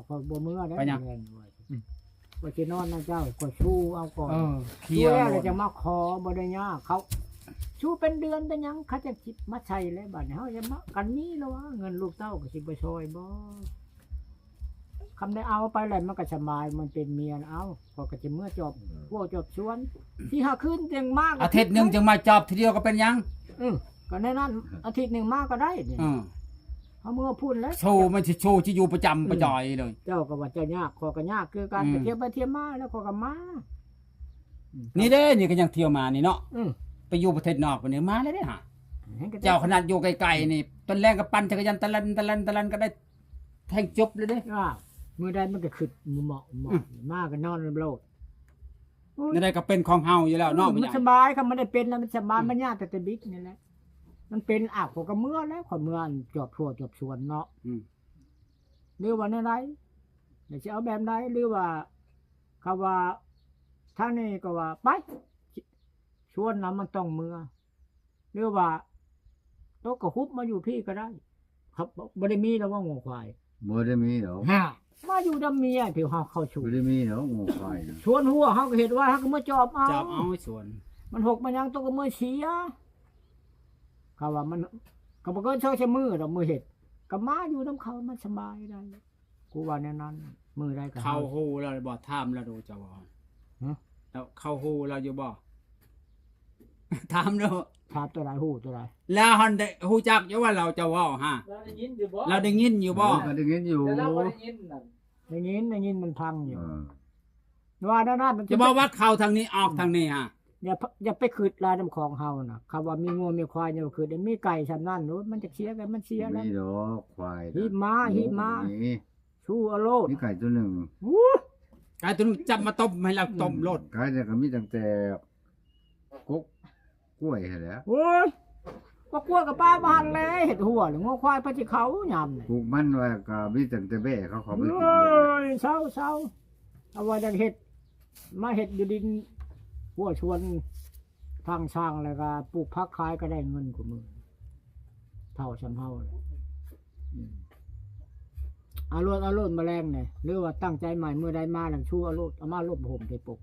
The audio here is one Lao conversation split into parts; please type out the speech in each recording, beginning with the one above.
ຂ້ອຍບໍ່ເມືອໄດ້ ເປັນຫຍັງ? ແມ່ນວ່າ ອືມ ຂ້ອຍຊິນອນນຳເຈົ້າ ຂ້ອຍຊູ່ເອົາກ່ອນ ເອີ ຊູ່ແລ້ວ ແລ້ວຈັ່ງມາຂໍ ບໍ່ໄດ້ຍາກ ເຂົາຊູ່ເປັນເດືອນເປັນຫຍັງ ເຂົາຈະມາໃສ່ແລ້ວ ບາດນີ້ເຮົາຈະມາ ກັນມີແລ້ວວ່າ ເງິນລູກເຕົ້າກໍຊິບໍ່ຊ່ອຍບໍ່? ຄຳໄດ້ເອົາໄປແລ້ວ ມັນກໍສະບາຍ ມັນເປັນເມຍ ເອົາ ຂ້ອຍກໍຈະເມືອຈອບ ອືມ ຜົວຈອບສວນ ສີ່ຫ້າຄືນຈັ່ງມາ ອາທິດໜຶ່ງຈຶ່ງມາຈອບທີດຽວກໍເປັນຫຍັງ? ເອີ ກໍແນວນັ້ນ ອາທິດໜຶ່ງມາກໍໄດ້ນີ້ ເອີ ເຮົາເມືອພຸ້ນແລ້ວ ໂຊມັນຊິໂຊຊິຢູ່ປະຈຳ ອືມ ປະຈອຍເລີຍ ເຈົ້າກໍວ່າເຈົ້າຍາກ ຂ້ອຍກໍຍາກຄືກັນ ອືມ ໄປທ່ຽວໄປທ່ຽວມາແລ້ວຂ້ອຍກໍມາ ອືມ ນີ້ເດ້ ນີ້ກໍຍັງທ່ຽວມານີ້ເນາະ ອືມ ໄປຢູ່ປະເທດນອກພຸ້ນນີ້ ມາແລ້ວເດ້ຫາ ເຈົ້າຂະໜາດຢູ່ໄກໆນີ້ ຕອນແລງກໍປັ່ນຈັກກະຍານຕະລັນ ຕະລັນ ຕະລັນ ກໍໄດ້ແທງຈົບເລີຍເດ້ ອາ ມື້ໃດມັນກໍຄຶດເໝາະ ເໝາະ ອືມ ມາກໍນອນນຳໂລດ ໂອ້ຍ ແນວໃດກໍເປັນຂອງເຮົາຢູ່ແລ້ວເນາະ ອືມ ມັນສະບາຍ ຄັນມັນໄດ້ເປັນແລ້ວມັນສະບາຍ ອືມ ມັນຍາກແຕ່ແຕ່ບິດນີ້ແຫຼະ ມັນເປັນ ອາ ຂ້ອຍກໍເມືອແລ້ວ ຂ້ອຍເມືອຈອບທົ່ວຈອບສວນເນາະ ອືມ ຫຼືວ່າແນວໃດ ແລ້ວຊິເອົາແບບໃດ ຫຼືວ່າ ເຂົາວ່າ ທາງນີ້ກໍວ່າ ໄປ ຊວນນຳ ມັນຕ້ອງເມືອ ຫຼືວ່າ ໂຕກໍຮຸບມາຢູ່ພີ້ກໍໄດ້ ຄັບ ບໍ່ໄດ້ມີແລ້ວວ່າງົວຄວາຍ ບໍ່ໄດ້ມີດອກ ຮະ ມາຢູ່ນຳເມຍທີ່ເຮົາເຂົ້າສູ່ ບໍ່ໄດ້ມີດອກງົວຄວາຍນະ ສວນຫົວເຮົາກໍເຮັດໄວ້ ເຮົາກໍມາຈອບເອົາ ຈອບເອົາສວນ ມັນຫົກມັນຫຍັງ ໂຕກໍເມືອເສຍ ເຂົາວ່າມັນ ກໍບໍ່ເກີນສອງສາມມື້ດອກ ມື້ເຮັດ ກໍມາຢູ່ນຳເຂົາ ມັນສະບາຍໄດ໋ ກູວ່າແນວນັ້ນ ມື້ໃດກໍ ເຂົາຮູ້ແລ້ວບໍ່? ຖາມລາວດູ ເຈົ້າວ່າ ຮະ ເຂົາຮູ້ລາວຢູ່ບໍ່? ຖາມດູ ຖາມຕົວໃດ? ຮູ້ຕົວໃດ? ລາວຫັ້ນໄດ້ຮູ້ຈັກຢູ່ວ່າລາວ ເຈົ້າເວົ້າຫາ ລາວໄດ້ຍິນຢູ່ບໍ່? ລາວໄດ້ຍິນຢູ່ບໍ່? ເອີ ກໍໄດ້ຍິນຢູ່ ແຕ່ລາວບໍ່ໄດ້ຍິນນັ້ນ ໄດ້ຍິນ ໄດ້ຍິນ ມັນພັງຢູ່ ເອີ ວ່ານັ້ນ ຈະບອກວ່າເຂົ້າທາງນີ້ ອອກທາງນີ້ຫາ ຢ່າ ຢ່າໄປຄຶດຫຼາຍນຳຂອງເຮົານະ ຄຳວ່າມີງົວມີຄວາຍ ຢ່າໄປຄຶດ ມີໄກ່ຊ່ຳນັ້ນໂລດ ມັນຈະເສຍກໍມັນເສຍແລ້ວ ມີດອກຄວາຍ ຮີບມາ ຮີບມາ ສູ້ເອົາໂລດ ມີໄກ່ຕົວໜຶ່ງ ໂອ້ຍ ໄກ່ຕົວໜຶ່ງ ຈັບມາຕົ້ມໃຫ້ລາວຕົ້ມໂລດ ອືມ ໄກ່ນີ້ກໍມີຕັ້ງແຕ່ ກົກ ກ້ວຍຫັ້ນແຫຼະ ໂອ້ຍ ກໍກ້ວຍກໍປາມາຫັ້ນແຫຼະ ເຮັດຫົວ ງົວຄວາຍໄປທີ່ເຂົາຍາມນີ້ ປູກມັນວ່າກໍມີຕັ້ງແຕ່ແບ້ເຂົາ ເຂົາໄປກິນ ໂອ້ຍ ເຊົາໆ ເອົາວ່າຢາກເຮັດ ມາເຮັດຢູ່ດິນຫົວສວນ ທາງຊ່າງ ແລ້ວກໍປູກຜັກຂາຍກໍໄດ້ເງິນຄູ່ມື້ ເຖົ້າຊ່ຳເຮົາແຫຼະ ອືມ ເອົາໂລດ ເອົາໂລດ ມາແລງນີ້ ຫຼືວ່າຕັ້ງໃຈໃໝ່ ມື້ໃດມາແລ້ວຊູເອົາໂລດ ເອົາມາລົບຫົ່ມໃສ່ປົກ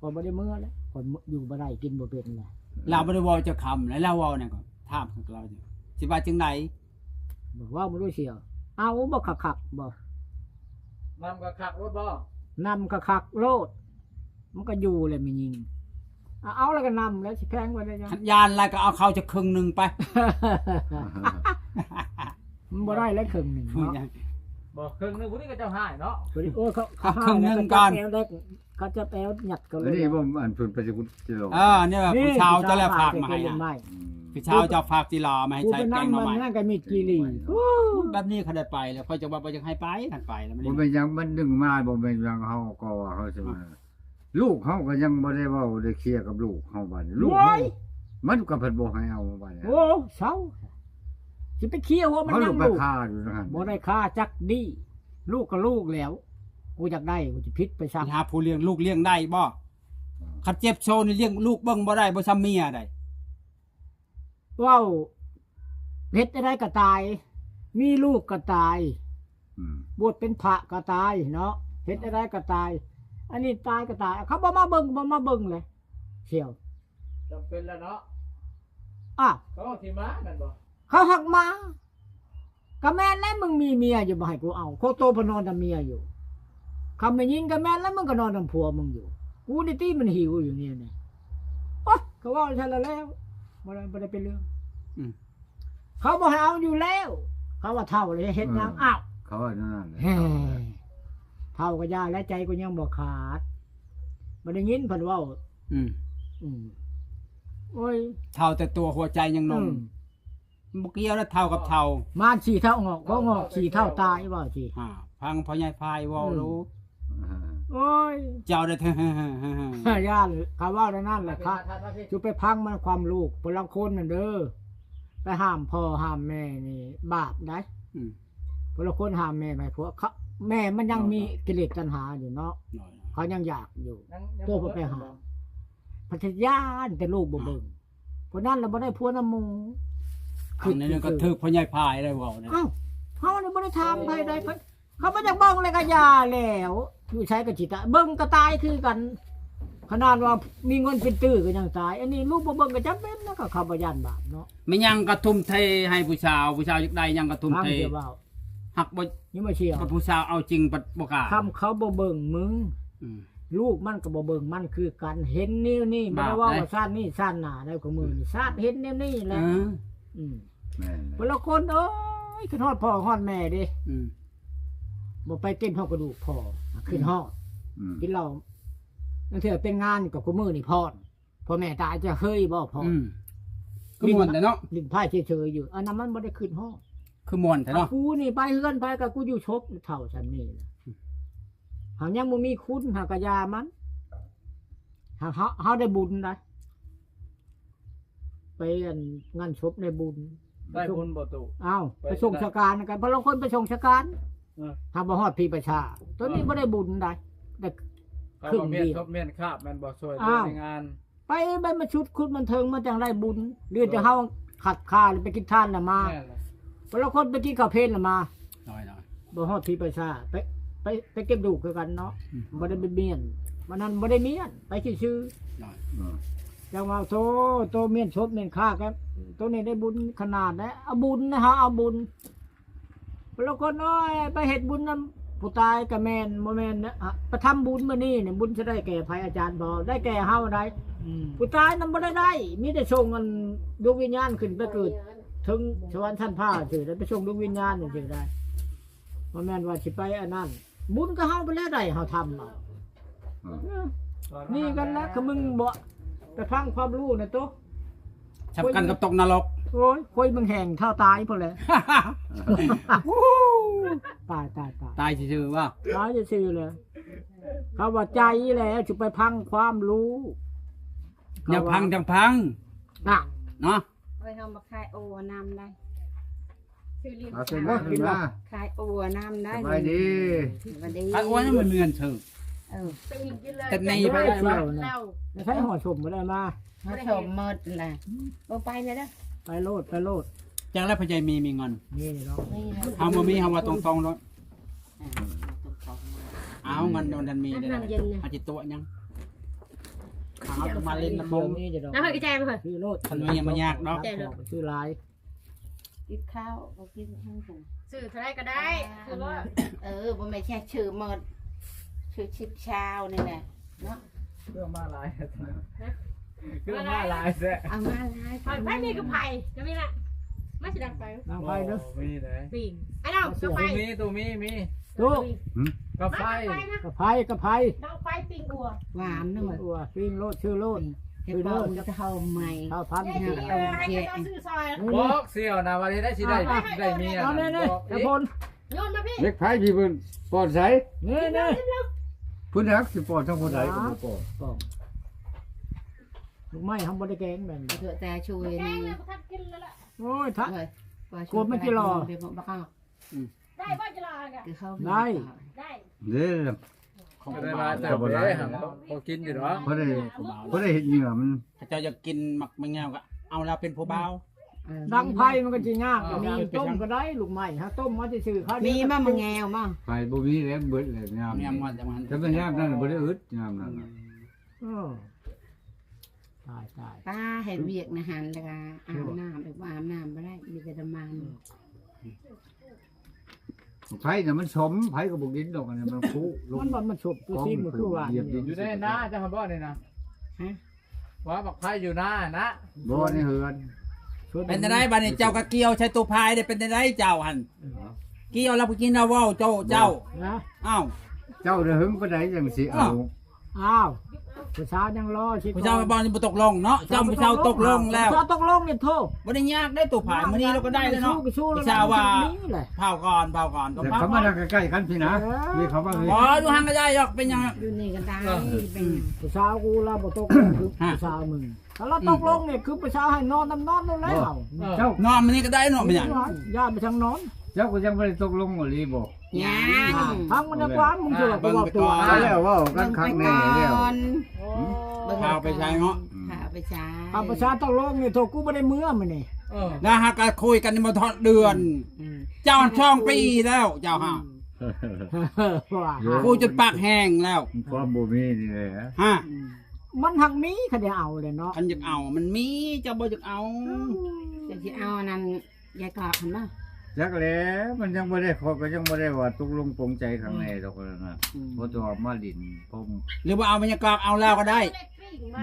ຂ້ອຍບໍ່ໄດ້ເມືອແລ້ວ ຂ້ອຍຢູ່ບໍ່ໄດ້ ກິນບໍ່ເປັນແລ້ວ ລາວບໍ່ໄດ້ເວົ້າຈັກຄຳ ແລ້ວລາວເວົ້າຫຍັງກໍຖາມລາວຢູ່ ຊິວ່າຈັ່ງໃດ? ເວົ້າບໍ່ຮູ້ເສຍ ເອົາບໍ່ຄັກໆ ບໍ່ ນຳຄັກໆໂລດບໍ່? ນຳຄັກໆໂລດ ມັນກໍຢູ່ແຫຼະແມ່ຍິງ ເອົາ ເອົາແລ້ວກໍນຳແລ້ວ ຊິແພງໄວ້ໄດ້ຫຍັງ? ຄັນຢ້ານຫຼາຍກໍເອົາເຂົ້າຈັກເຄິ່ງໜຶ່ງໄປ ມັນບໍ່ໄດ້ແລ້ວເຄິ່ງໜຶ່ງເນາະ ບໍ່ ເຄິ່ງໜຶ່ງຜູ້ນີ້ກໍເຈົ້າຮ້າຍເນາະ ໂອ້ຍ ເຂົາ ເຄິ່ງໜຶ່ງກ່ອນ ເຂົາຈັບແອວຍັດເຂົາເລີຍ ອັນນີ້ບໍ່ ອັນເພິ່ນໄປຊິຄຸດຈິລໍ ເອີ ນີ້ຜູ້ສາວເຈົ້າແຫຼະຝາກມາໃຫ້ນະ ອືມ ຜູ້ສາວເຈົ້າຝາກຈິລໍມາໃຫ້ໃສ່ແກງໜໍ່ໄມ້ ນັ້ນກໍມີດກີ່ຫຼີ ແບບນີ້ຄັນໄດ້ໄປແລ້ວ ຂ້ອຍຈະວ່າບໍ່ຢາກໃຫ້ໄປ ຄັນໄປແລ້ວ ບໍ່ແມ່ນຫຍັງ ມັນດຶງມາ ບໍ່ແມ່ນຫຍັງ ເຮົາກໍວ່າເຮົາຊິມາ ອືມ ລູກເຮົາກໍຍັງບໍ່ໄດ້ເວົ້າໄດ້ເຄຍກັບລູກເຮົາ ບາດນີ້ລູກເຮົາ ໂອ້ຍ ມັນກໍເພິ່ນບໍ່ໃຫ້ເອົາ ບາດນີ້ ໂອ້ ເຊົາ ຊິໄປເຄຍຫົວມັນຫຍັງ ລູກ ບໍ່ໄດ້ຄາຈັກດີ້ ລູກກໍລູກແລ້ວ ກູຢາກໄດ້ ກູຈະຜິດໄປຊະ ຫາຜູ້ລ້ຽງລູກລ້ຽງໄດ້ບໍ່? ອືມ ຄັນເຈັບໂຊນີ້ລ້ຽງລູກເບິ່ງບໍ່ໄດ້ ບໍ່ຊ່ຳເມຍໃດ ເວົ້າ ເຮັດແນວໃດກໍຕາຍ ມີລູກກໍຕາຍ ອືມ ບວດເປັນພະກໍຕາຍເນາະ ເຮັດແນວໃດກໍຕາຍ ອັນນີ້ຕາຍກໍຕາຍ ເຂົາບໍ່ມາເບິ່ງ ບໍ່ມາເບິ່ງເລີຍ ສ່ຽວ ຈຳເປັນແລ້ວເນາະ ອ້າວ ເຂົາຊິມາແມ່ນບໍ່? ເຂົາຫາກມາ ກໍແມ່ນແຫຼະ ມຶງມີເມຍຢູ່ ບໍ່ໃຫ້ກູເອົາ ໂຄໂຕເພິ່ນນອນນຳເມຍຢູ່ ຄຳແມ່ຍິງກໍແມ່ນແຫຼະ ມຶງກໍນອນນຳຜົວມຶງຢູ່ ກູນີ້ຕິມັນຫິວຢູ່ນີ້ ໂອ້ຍ ກໍເວົ້າຊັ້ນລະແລ້ວ ບໍ່ໄດ້ ບໍ່ໄດ້ເປັນເລື່ອງ ອືມ ເຂົາບໍ່ໃຫ້ເອົາຢູ່ແລ້ວ ເຂົາວ່າເຖົ້າແລ້ວເຮັດຫຍັງ ເອີ ອ້າວ ເຂົາວ່າແນວນັ້ນແຫຼະ ເຖົ້າກໍຢ່າແລ້ວ ໃຈກໍຍັງບໍ່ຂາດ ບໍ່ໄດ້ຍິນເພິ່ນເວົ້າ ອືມ ອືມ ໂອ້ຍ ເຖົ້າແຕ່ຕົວ ຫົວໃຈຍັງໜຸ່ມ ອືມ ມັນບໍ່ກ່ຽວນະ ເຖົ້າກັບເຖົ້າ ມານສີ່ເຖົ້າງອກ ກໍງອກສີ່ເຖົ້າຕາຍ ເວົ້າຊິ ອ່າ ຟັງພໍ່ໃຫຍ່ພາຍເວົ້າ ອືມ ດູ ໂອ້ຍ ເຈົ້າໄດ້ ຢ້ານ ເຂົາເວົ້າແນວນັ້ນແຫຼະ ຖ້າ ຈູໄປຟັງມັນຄວາມລູກ ຜູ້ລາງຄົນນັ້ນເດີ ໄປຫ້າມພໍ່ຫ້າມແມ່ນີ້ບາບໃດ໋ ອືມ ຜູ້ລາງຄົນຫ້າມແມ່ໄປ ພວກເຂົາ ແມ່ມັນຍັງມີກິເລດຕັນຫາຢູ່ເນາະ ໂດຍ ເຂົາຍັງຢາກຢູ່ ຍັງ ຍັງ ໂຕ ບໍ່ ເພິ່ນໄປຫາ ພັດຍັງຢ້ານແຕ່ລູກບໍ່ເບິ່ງ ຜູ້ນັ້ນລະບໍ່ໄດ້ຜົວນຳໝູ່ ອັນນີ້ກໍຖືກພໍ່ໃຫຍ່ພາຍໄດ້ເວົ້ານະ ອ້າວ ເຮົານີ້ບໍ່ໄດ້ຖາມໃຜໃດ໋ ເພິ່ນ ເຂົາບໍ່ຢາກເບິ່ງແລ້ວກໍຢ່າແລ້ວ ຢູ່ໃສກໍຊິຕາຍ ເບິ່ງກໍຕາຍຄືກັນ ຂະໜາດວ່າມີເງິນເປັນຕື້ກໍຍັງຕາຍ ອັນນີ້ລູກບໍ່ເບິ່ງກໍຈຳເປັນນະ ກໍເຂົາບໍ່ຢ້ານບາບເນາະ. ແມ່ນຫຍັງກໍທຸ່ມເທໃຫ້ຜູ້ສາວ ຜູ້ສາວຢາກໄດ້ຫຍັງກໍທຸ່ມເທ ຮັກບໍ່ ຍັງບໍ່ເຊື່ອ ກໍຜູ້ສາວເອົາຈິງບັດບໍ່ກ້າ ຄັນເຂົາບໍ່ເບິ່ງມຶງ ອືມ ລູກມັນກໍບໍ່ເບິ່ງມັນຄືກັນ ເຫັນແນວນີ້ ບໍ່ໄດ້ເວົ້າວ່າຊາດນີ້ຊາດໜ້າໄດ໋ ຂອງມື້ນີ້ຊາດເຫັນແນວນີ້ແຫຼະ ເອີ ອືມ ແມ່ນແຫຼະ ແຕ່ລະຄົນເອີຍ ຄິດຮອດພໍ່ຮອດແມ່ເດ້ ອືມ ບໍ່ໄປເຕັມຮອດກະດູກພໍ່ ອືມ ຄິດຮອດ ອືມ ກິນເຫຼົ້າ ລາງເທື່ອເປັນງານກໍຄູ່ມື້ນີ້ພ້ອນ ພໍ່ແມ່ຕາຍຈະເຄີຍບໍ່ພ້ອນ ອືມ ຄືມ່ວນແຫຼະເນາະ ຫຼິ້ນໄພ້ເຊີຍໆຢູ່ ອັນນັ້ນມັນບໍ່ໄດ້ຄິດຮອດ ຄືມ່ວນແທ້ເນາະ ກູນີ້ໄປເຮືອນໃຜກໍກູຢູ່ສົບເຖົ້າຊ່ຳນີ້ແຫຼະ ຫາກຍັງບໍ່ມີຄຸນ ຫາກກະຢ່າມັນ ຫາກເຮົາ ເຮົາໄດ້ບຸນໄດ໋ ໄປອັນງານສົບໄດ້ບຸນ ໄດ້ບຸນບໍ່ຕູ້ ອ້າວ ໄປ ໄປສົ່ງສະການກັນ ບາງຄົນໄປສົ່ງສະການ ເອີ ຫາກບໍ່ຮອດພີປະຊາ ໂຕນີ້ ເອີ ບໍ່ໄດ້ບຸນໄດ໋ ໄດ້ເຄິ່ງດຽວ ເຂົາວ່າມ້ຽນສົບມ້ຽນຄາບແມ່ນບໍ່ ຊ່ວຍເຫຼືອໃນງານ ໄປໃບມາຊຸດຄຸດມັນເຖິງ ມັນຈັ່ງໄດ້ບຸນ ຫຼືແຕ່ເຮົາຂັດຂາ ຫຼືໄປກິນທານລະມາ ແມ່ນລະ ບາງຄົນໄປກິນເຂົ້າເພນລະມາ ນ້ອຍໆ ບໍ່ຮອດພີປະຊາ ໄປ ໄປ ໄປເກັບດູກຄືກັນເນາະ ອືມ ບໍ່ໄດ້ໄປມ້ຽນ ມື້ນັ້ນບໍ່ໄດ້ມ້ຽນ ໄປຊື່ໆ ນ້ອຍ ອືມ ຈັ່ງວ່າ ໂທ້ ໂຕມ້ຽນສົບມ້ຽນຄາບ ໂຕນີ້ໄດ້ບຸນຂະໜາດໃດ ເອົາບຸນນະ ເຮົາເອົາບຸນ ບາງຄົນ ໂອ້ຍ ໄປເຮັດບຸນນຳຜູ້ຕາຍກໍແມ່ນ ບໍ່ແມ່ນນະ ອະ ໄປທຳບຸນມື້ນີ້ນີ້ ບຸນຈະໄດ້ແກ່ໃຜ ອາຈານບອກ ໄດ້ແກ່ເຮົາໄດ໋ ອືມ ຜູ້ຕາຍນຳບໍ່ໄດ້ໄດ້ ມີແຕ່ສົ່ງອັນ ດວງວິນຍານຂຶ້ນໄປເກີດເທິງສະຫວັນຊັ້ນຟ້າຊື່ໄດ໋ ໄປສົ່ງດວງວິນຍານຊື່ໄດ໋ ບໍ່ແມ່ນວ່າຊິໄປອັນນັ້ນ ບຸນກໍເຮົາໄປແລ້ວໄດ໋ ເຮົາທຳເອົາ ອືມ ເອີ ນີ້ກັນແຫຼະ ຄືມຶງບໍ່ໄປຟັງຄວາມຮູ້ນະໂຕ ສຳຄັນກັບຕົກນະລົກ ໂອ້ຍ ຄວາຍມຶງແຫ້ງເທົ່າຕາຍພຸ້ນແຫຼະ ຕາຍ ຕາຍ ຕາຍ ຕາຍຊື່ໆວ່າ ຕາຍຊື່ໆແຫຼະ ເຂົາວ່າໃຈແຫຼະ ຊິໄປຟັງຄວາມຮູ້ ຢ່າຟັງ ຈັ່ງຟັງ ນະ ເນາະ ເອີຍ ເຮົາມາຂາຍໂອນຳໄດ໋ ຊື້ຫຼິ້ນ ເອົາເຊີນມາ ເຊີນມາ ຂາຍໂອນຳໄດ໋ ສະບາຍດີ ສະບາຍດີ ຂາຍໂອນຳມັນເໝືອນເຊີ ເອີ ແຕ່ໃນໄປໄດ້ວ່າ ໃຊ້ຫໍ່ສົມບໍ່ໄດ້ມາ ຫົວໂສມໝົດລະ ບໍ່ໄປແລ້ວເດີ ໄປໂລດ ໄປໂລດ ຈັ່ງແລ້ວພໍ່ໃຫຍ່ມີ ມີເງິນ ມີເນາະ ເຮົາບໍ່ມີ ເຮົາວ່າຕົງໆໂລດ ເອົາເງິນໂດນທັນມີເດ້ ເຮົາຊິຕົວະຫຍັງ ເຮົາຈະມາຫຼິ້ນນຳໝູ່ ແລ້ວເຮົາກໍຈ່າຍມາເຮີ້ຍ ຊື້ໂລດ ຄັນມີຫຍັງບໍ່ຍາກດອກ ຊື້ຫຼາຍ ກິນເຂົ້າ ບໍ່ກິນຫຍັງ ຊື້ເທົ່າໃດກໍໄດ້ ຊື້ໂລດ ເອີ ບໍ່ແມ່ນແຄ່ຊື້ໝົດ ຊື້ສິບຊາວນີ້ແຫຼະເນາະ ເຄື່ອງມາຫຼາຍ ເຄື່ອງມາຫຼາຍແທ້ ເອົາມາຫຼາຍ ໄປ ໄປມີກັບໃຜ ກໍມີລະ ມາຊິດັງໄຟ ດັງໄຟເດີ ມີເດ້ ປີ້ງ ອ້າວ ຕູ້ມີ ຕູ້ມີ ມີ ຕູ້ ຫືມ ກາໄຟ ກາໄຟ ກາໄຟ ດັງໄຟ ປີ້ງອົ່ວ ຫວານເນາະ ປີ້ງອົ່ວ ປີ້ງໂລດ ຊື້ໂລດ ເຮັດເບົາ ຊື້ໂລດ ເຮົາໃໝ່ ເຮົາພັນ ເຮົາເອົາແຈກ ຊື້ຊອຍ ບອກສ່ຽວນະວ່າຊິໄດ້ ຊິໄດ້ ໄດ້ເມຍ ເອົາແນ່ໆ ຕາພົນ ໂຍນມາພີ້ ເຫຼັກໄຟພີ້ເພິ່ນປອດໃສ ນີ້ໆ ພຸ້ນນະ ຊິປອດທາງຜູ້ໃດກໍບໍ່ປອດ ລູກໄມ້ເຮົາບໍ່ໄດ້ແກງແມ່ນບໍ່ ເຖາະແຕ່ຊ່ວຍ ແກງແລ້ວບໍ່ທັນກິນແລ້ວລະ ໂອ້ຍ ຖ້າ ໂອ້ຍ ກວມມັນຊິຫຼໍ່ ໄດ້ບໍ່ຈະລາກະ ໄດ້ ໄດ້ ເດ້ ຂອງ ກໍໄດ້ຫຼາຍເຕີບເດ້ ພໍກິນຢູ່ດອກ ພໍໄດ້ ພໍໄດ້ເຮັດເຫຍື່ອມັນ ເຂົາເຈົ້າຢາກກິນໝາກແມງຍາວກໍເອົາລາວເປັນຜູ້ບ່າວ ເອີ ດັງໄຟມັນກໍຊິຍາກ ເອີ ມີຕົ້ມກໍໄດ້ ລູກໄມ້ຫາຕົ້ມມາຊື່ໆ ມີມາໝາກແງວມາ ໄຟບໍ່ມີແລ້ວ ເບິດແລ້ວຍາມ ຍາມມັນ ແຕ່ມັນຍາມນັ້ນບໍ່ໄດ້ອຶດຍາມນັ້ນນະ ເອີ ຕາຍໆ ປ້າເຮັດວຽກໃນຫັ້ນແລ້ວກໍອາບນ້ຳ ອາບນ້ຳບໍ່ໄດ້ ມີແຕ່ນ້ຳມັນ ອືມ ໄຟນະມັນສົມ ໃຜກໍບໍ່ກິນດອກ ອັນນີ້ມັນຄຸລົງ ມັນບໍ່ ມັນສົບ ຕົວຊີມກໍຄືວ່າ ຢຽບດິນ ຢູ່ໃນນາເຈົ້າຫັ້ນບໍ່ນີ້ນະ ຮະ ວ່າໝາກໄຟຢູ່ນານະ ບໍ່ໃນເຮືອນ ເປັນຈັ່ງໃດບາດນີ້ ເຈົ້າກໍກ່ຽວໃສ່ໂຕພາຍເດ້ ເປັນຈັ່ງໃດເຈົ້າຫັ້ນ ເອີ ກ່ຽວແລ້ວຜູ້ກິນລາວເວົ້າເຈົ້າ ເຈົ້າ ນະ ອ້າວ ເຈົ້າໄດ້ຫຶງປານໃດຈັ່ງຊິເອົາ ອ້າວ ຜູ້ສາວຍັງລໍຊິ ຜູ້ສາວບໍ່ ບໍ່ຕົກລົງເນາະ ເຈົ້າຜູ້ສາວຕົກລົງແລ້ວ ຜູ້ສາວຕົກລົງນີ້ໂທ ບໍ່ໄດ້ຍາກເດ້ ໂຕພາຍ ມື້ນີ້ເຮົາກໍໄດ້ແລ້ວເນາະ ຜູ້ສາວວ່າ ເຜົາກ່ອນ ເຜົາກ່ອນ ແຕ່ເຂົາມານັ່ງໃກ້ໆກັນພີ້ນະ ເອີ ນີ້ເຂົາວ່າ ບໍ່ ຢູ່ຫ່າງກໍໄດ້ດອກ ເປັນຫຍັງ ຢູ່ນີ້ກໍໄດ້ ເອີ ເປັນຫຍັງ ຜູ້ສາວກູລາວບໍ່ຕົກລົງຄືຜູ້ສາວມຶງ ຖ້າລາວຕົກລົງນີ້ຄືຜູ້ສາວໃຫ້ນອນນຳນອນໂລດແລ້ວ ເຈົ້ານອນມື້ນີ້ກໍໄດ້ເນາະ ເປັນຫຍັງ ຢ້ານໄປທາງນອນ ເຈົ້າກໍຍັງບໍ່ໄດ້ຕົກລົງອີ່ຫຼີບໍ່ ຍັງ ຟັງມັນນະກວ່າ ມຶງເຖື່ອກູເວົ້າຕົວະ ແລ້ວເວົ້າກັນຄັກແນ່ແລ້ວ ເບິ່ງ ພາໄປໃສເນາະ ພາໄປໃສ ພາໄປໃສ ຕົກລົງນີ້ ໂທ ກູບໍ່ໄດ້ເມືອມື້ນີ້ ເອີ ນະ ຫາກະຄຸຍກັນຍັງບໍ່ຮອດເດືອນ ອືມ ເຈົ້າສອງປີແລ້ວ ເຈົ້າຫາ ອືມ ວ່າ ໂອ້ ຈົນປາກແຫ້ງແລ້ວ ຄວາມບໍ່ມີນີ້ແຫຼະ ຮະ ມັນຫັກມີ ຄັນໄດ້ເອົາແຫຼະເນາະ ຄັນຢາກເອົາມັນມີ ເຈົ້າບໍ່ຢາກເອົາ ຈະຊິເອົາອັນນັ້ນ ຍາຍກອກຫັ້ນບໍ່ ຈັກແຫຼະ ມັນຍັງບໍ່ໄດ້ ຂ້ອຍກໍຍັງບໍ່ໄດ້ວ່າຕົກລົງປົງໃຈຂ້າງໃນດອກນັ້ນນະ ອືມ ບໍ່ຕ້ອງເອົາມາຫຼິ້ນ ຜົມ ຫຼືບໍ່ເອົາແມ່ຍາຍກອກ ເອົາລາວກໍໄດ້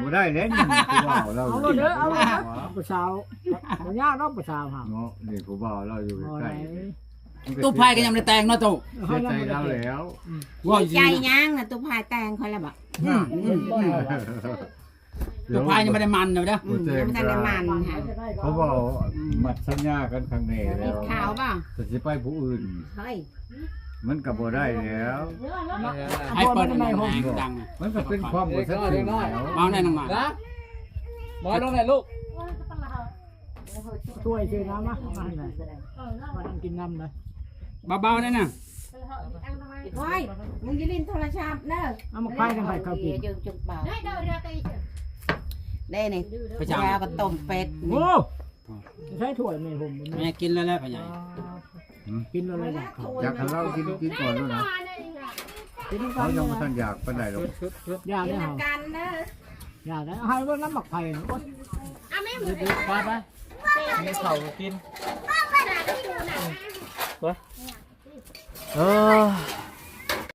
ບໍ່ໄດ້ແຫຼະ ນີ້ຜູ້ບ່າວລາວ ເອົາໂລດເດີ ເອົາໂລດເດີ ຜູ້ສາວ ບໍ່ຍາກດອກຜູ້ສາວເຮົາເນາະ ນີ້ຜູ້ບ່າວລາວຢູ່ໃກ້ໆ ຕູ້ໄພກໍຍັງບໍ່ໄດ້ແຕ່ງເນາະ ຕູ້ ເສຍໃຈລາວແລ້ວ ອືມ ເສຍໃຈຫຍັງນະ ຕູ້ໄພແຕ່ງຂ້ອຍແລ້ວບໍ່ ອືມ ອືມ ອືມ ຕູ້ໄພຍັງບໍ່ໄດ້ໝັ້ນເດີ ອືມ ຍັງບໍ່ທັນໄດ້ໝັ້ນຫາ ເຂົາເວົ້າ ອືມ ໝັ້ນສັນຍາກັນຄັ້ງນີ້ແລ້ວ ຂາວບໍ່ ກໍຊິໄປຜູ້ອື່ນ ເຮີ້ຍ ມັນກໍບໍ່ໄດ້ແລ້ວ ໃຫ້ເປີດໃນຫ້ອງດັງ ມັນກໍເປັນຄວາມບໍ່ສັດຊື່ແລ້ວ ເວົ້າແນ່ນອງມາ ນະ ໝອຍລົງແນ່ລູກ ຖ້ວຍເຊນ້ຳມາ ເອົາມາໃຫ້ໜ່ອຍ ມາກິນນ້ຳນະ ເບົາໆແນ່ນະ ໂອ້ຍ ມຶງຢ່າຫຼິ້ນໂທລະສັບເດີ ເອົາໝາກໄຟນຳໃຜເຂົາກິນ ເດີ ເດີ ເດີ ເດີ ເດ້ນີ້ ພະເຈົ້າ ຢາປະຕົ້ມເປັດນີ້ ໂອ້ ໃຊ້ຖ້ວຍແມ່ຜົມ ແມ່ກິນແລ້ວແຫຼະພໍ່ໃຫຍ່ ກິນແລ້ວແຫຼະ ຢາກໃຫ້ລາວກິນ ກິນກ່ອນໂລດນະ ກິນນຳກັນ ເຮົາຍັງບໍ່ທັນຢາກປານໃດດອກ ຢາກແລ້ວ ກິນນຳກັນເດີ ຢາກແລ້ວ ໃຫ້ເບິ່ງນ້ຳໝາກໄຟ ໂອ້ຍ ເອົາແມ່ ເດີ ເດີ ໄປ ໄປ ມີເຂົ້າກໍກິນ ໄປ ເອີ